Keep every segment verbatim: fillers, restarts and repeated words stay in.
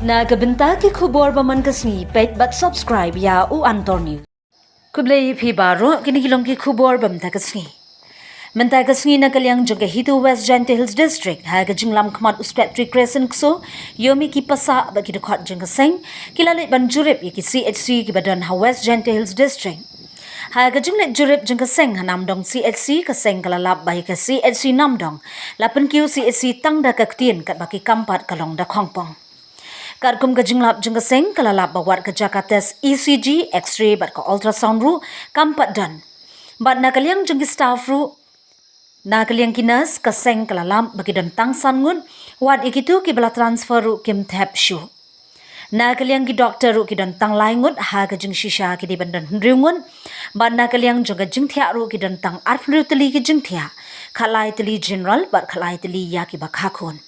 Na ka bynta ki khubor ba man ka sngi, peit bad subscribe ïa u Antor News. Khublei phi baroh, kine ki long ki khubor ba mynta ka sngi. Mynta ka sngi na ka liang jong ka HITO West Jaintia Hills District, ha ka jinglam khmat u Secretary Crescent Kso, ïoh mih ki pasah bad ki dkhot jong ka seng, ki la leit ban jurip ïa ki C H C kiba don ha West Jaintia Hills District. Ha ka jingleit jurip jong ka seng ha Namdong C H C, ka seng ka la lap ba ïa ka C H C Namdong la pynkiew C H C tang da ka ktien katba ki kam pat ka long da khongpong. Katkum ka jinglap jong ka seng ka la lap ba wat ka jaka test E C G, X-ray bad ka ultrasound ruh kam pat don. Bad na ka liang jong ki staff ruh, na ka liang ki nurse, ka seng ka la lap ba ki don tang san ngut, wat ïa kito kiba la transfer ruh kim thep shuh. Na ka liang ki doktor ruh ki don tang lai ngut, ha ka jingshisha ki dei ban don hynriew ngut. Bad na ka liang jong ka jingthiah ruh ki don tang arphew tylli ki jingthiah, khatlai tylli general bad khatlai tylli ïa kiba kha khun.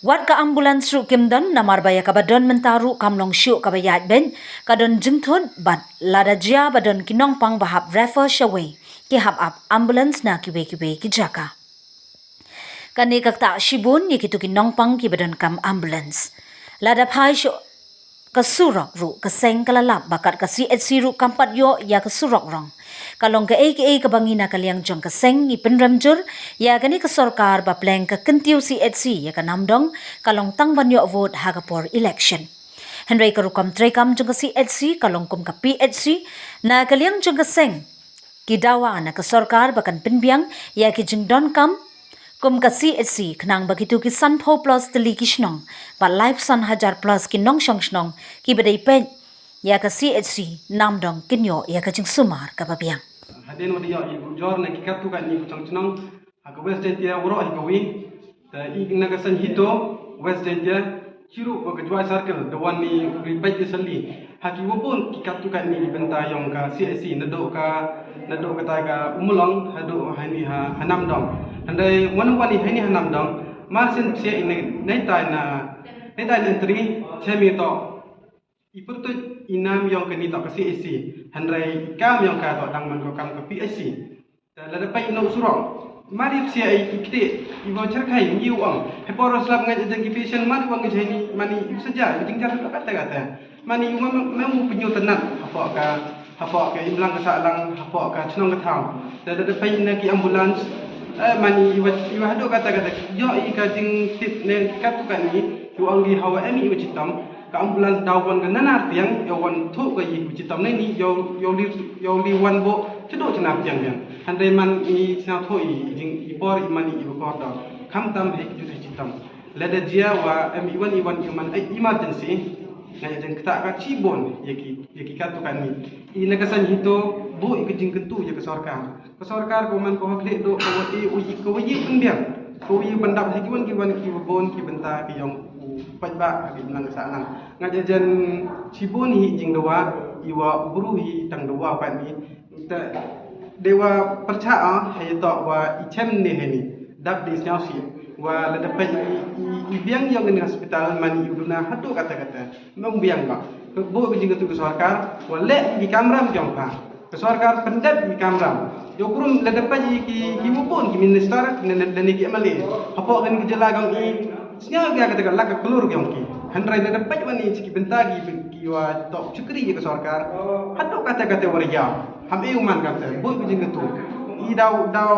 Wat ka ambulance ruh kim don, namar ba ïa kaba don mynta ruh kam long shuh kaba ïaid beit, ka don jingthut bad lada jia ba don ki nongpang ba hap refer shawei, ki hap ap ambulance na kiwei kiwei ki jaka. Kane ka ktah shibun ïa kito ki nongpang kiba donkam ambulance. Lada phai shuh ka surok ruh, ka seng ka la lap ba kat ka C H C ruh kam pat ïoh ïa ka surok rong. Ka long kaei kaei kaba ngi na ka liang jong ka seng ngi pynrem jur ïa kane ka sorkar ba pleng ka kyntiew C H C ïa ka Namdong, ka long tang ban ïoh vote ha ka por election. Hynrei ka rukom treikam jong ka C H C ka long kum ka P H C, na ka liang jong ka seng ki dawa na ka sorkar ba kan pynbiang ïa ki jingdonkam kum ka C H C, khnang ba kito ki sanphew plus tylli ki shnong bad laiphew san hajar plus ki nongshong shnong kiba dei peit ïa ka C H C Namdong kin ïoh ïa ka jingsumar kaba biang. Hadien wat ïoh ïa u jor na ki katto katne ki nongshong shnong ha ka West Jaintia, waroh hi kawei. Te i na ka seng HITO West Jaintia, chiruh ba ka Jowai Circle da wan ni ri peit ki sali ha ki wabun ki katto katne ki bynta ïong ka C H C, naduh ka, naduh kata ka Ummulong haduh ha ni ha, ha Namdong. Hynrei wan wan ni ha ni ha Namdong, mar sien psiah i ne, neitai na, neitai na entry, chem i to i pyrtuit i nam ïong kane to ka C H C. Hynrei i kam ïong ka to dang man ko kam ka P H C. Te lada peit ïa u surok, mar i psiah i kti, i wa cherkhai, i u ong, he por slap ngai jeng ki patient, mar i wan ngi jeni, mani i saja i jingjar kata kata. Mani i ma ma mu pynyu tenat hapoh ka, hapoh ka imlang ka sahlang, hapoh ka chnong ka thaw. Te lada peit na ki ambulance, eh, mani i wa, i wa haduh kata kata, ïoh i ka jingtip ne ki katto katne, i u ong ki hawa em i wa chitom, ka ambulance daw wan ka nanar tiang, ïoh wan thuh ka i wa chitom ne ni, ïoh, ïoh li, ïoh li wan bo, chado chana tiang tiang. Hynrei man i sna tho i jing i por i man i bakor da. Kham tam he ju he chitam. Lada jia wa em i wan i wan i man ai emergency. Nga ïa jeng kata ka chibun ïa ki, ïa ki katto katne. I na ka seng HITO buh i ka jingkyntu ïa ka sorkar. Ka sorkar ko man ko ha khlieh do ko wa i u i ko wa i pynbiang. Ko wa i pyndap ha ki wan ki wan ki wa bun ki bynta ki ïong u paidbah ha ki imlang ka sahlang. Nga ïa jeng chibun hi jingdawa i wa u bru hi tang dawa pat ni. Te, dei wa pyrchah, ah, ha ïa to wa i chem ne he ni. Dap dei sñiaw si. Wa lada peit i, i, i biang ïong in hospital man i u duna haduh kata kata. Mem biang ba. Bo ka jingkatu ka sorkar, wa leh ki kamram jong pha. Ka sorkar pyndep ki kamram. Yo krum lada peit i ki, ki mupun ki minister, ne, ne, ne ki M L A. Hapoh kan ki jylla jong i, sñiaw ki kata ka lak ka klur jong ki. Hynrei lada peit wa ni ki bynta ki, ki wa to chukri ka sorkar. Haduh kata kata wa ïa. Ham e u man kata, buh ka jingkyntu. I daw, daw,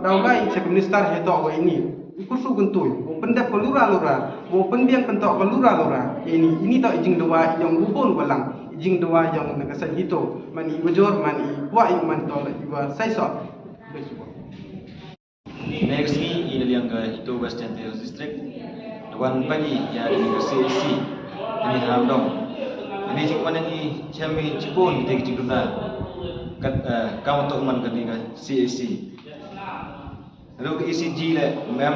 daw lai check minister he to wa ini. U kursu kyntu, u pyndep ka lura lura, u pynbiang pyntok ka lura lura. Ini, ini to i jingdawa ïong u bun wa lang, i jingdawa ïong na ka seng HITO, man i wa jor, man i kwah i man to la i wa sai so. Next ni i na liang ka HITO West Jaintia Hills District. Da wan pagi ïa kani ka C H C. Kani ha Namdong. Kani jingwan ni chem i chibun te ki jingduna. Kat, eh, kam to man kani ka C H C. Ruh ka E C G le mem,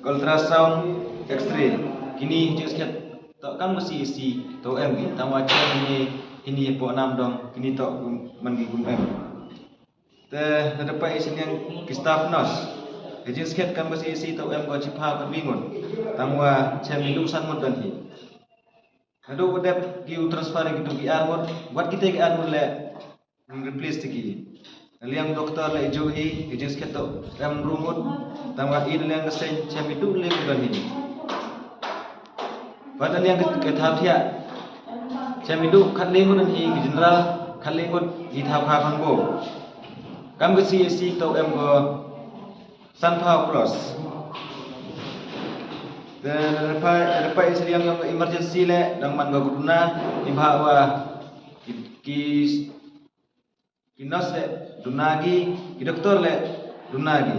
ka ultrasound, X-ray. Kini jingskhet to kam ka C H C to em ki. Tang wa chem ni kini po Namdong kini to man ki kum em. Te na da peit i siniang ki staff nurse. Ka jingskhet kam ka C H C to em ko chipha ka bingun. Tang wa chem i lu san ngut don hi. Naduh u dep ki u transfer ki tu ki ar ngut, wat kite ki ar ngut le, mm, replace te ki. Na liang doktor le ju hi, ki jingskhet to em ru ngut, tang wa i na liang ka seng chem i du le ngut don hi. Bad na liang ka thaw thiah, shem i du khatlai ngut hi ki general, khatlai ngut hi thaw kha khang bo. Kam ka C A C to em ko sanphaw plus. Te repai repai sriang yong emergency le dang man ko duna, i bha wa ki, ki ki nurse le duna gi, ki doktor le duna gi.